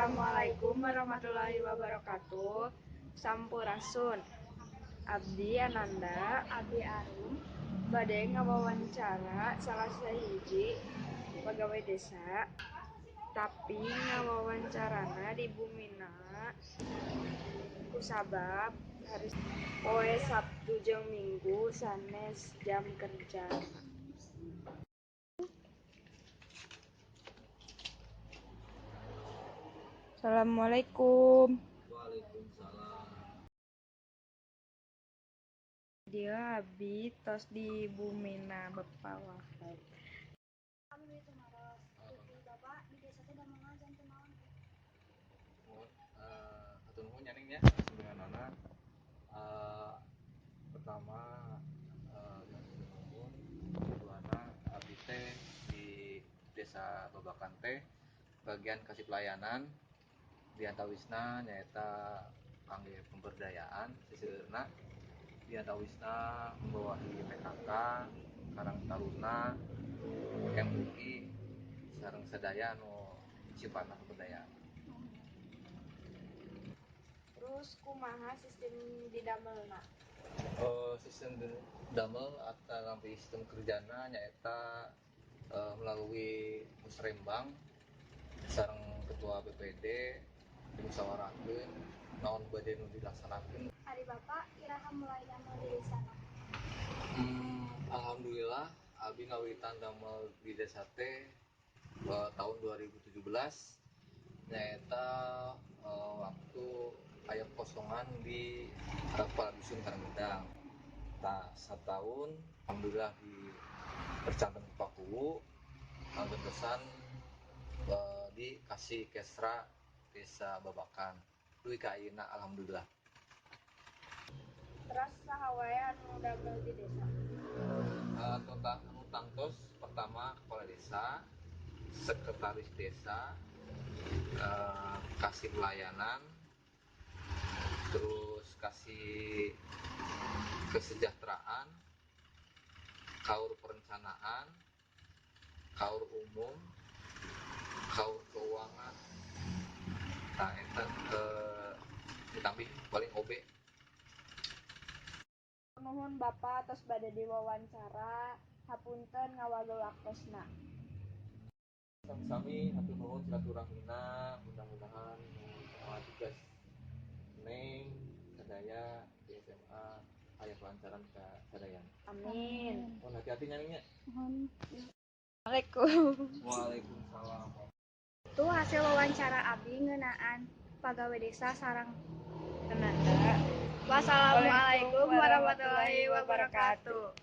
Assalamualaikum warahmatullahi wabarakatuh. Sampurasun. Abdi Ananda, Abdi Arum. Bade ngawawancara salah sahiji pegawai desa, tapi ngawawancarana di bumina kusabab hari poe Sabtu jeung Minggu sanes jam kerja. Assalamualaikum. Waalaikumsalam. Dieu abi tos di bumina Bapak Wahab. Abdi tumaros. Upami Bapak di desa teh damelna janten naon? Muhun, hatur nuhun nya, Ning, nya sebenarnya pertama hatur nuhun keduana abdi teh di Desa Babakan teh bagian kasi pelayanan, di antawisna nyaeta kangge pemberdayaan seseueurna, di antawisna membawahi PKK, Karang Taruna, MUI, sareng sadaya anu sifatna pemberdayaan. Terus kumaha sistem didamelna? Sistem damel atau nampi sistem kerjana nyaeta melalui musrembang sareng ketua BPD, dimusyawarahkeun naon bade nu dilaksanakeun. Ari Bapak iraha mulai damel di desa? Alhamdulillah abi ngawitan damel di desa teh tahun 2017, nyaeta waktu aya kosongan di kepala dusun Karanggedang. Tah, satahun alhamdulillah di percanten ku Pak Kuwu gentosan di kasi Kesra Desa Babakan. Dugi ka ayeuna, alhamdulillah. Terus saha wae anu damel di desa? Total anu tangtos pertama kepala desa, sekretaris desa, kasi pelayanan, terus kasi kesejahteraan, kaur perencanaan, kaur umum, kaur keuangan. Nah, eta ditambih paling OB. Nuhun Bapak tos bade diwawancara, hapunten ngawagel waktosna. Sami-sami, hatur nuhun silaturahmina, mudah-mudahan semua tugas Neng sadaya di SMA aya kelancaran ka sadayana. Amin. Mohon hati-hati nya, Ning, nya. Mohon. Assalamualaikum. Waalaikumsalam. Itu hasil wawancara abdi ngeunaan pagawe desa sareng Ananda. Wassalamualaikum warahmatullahi wabarakatuh.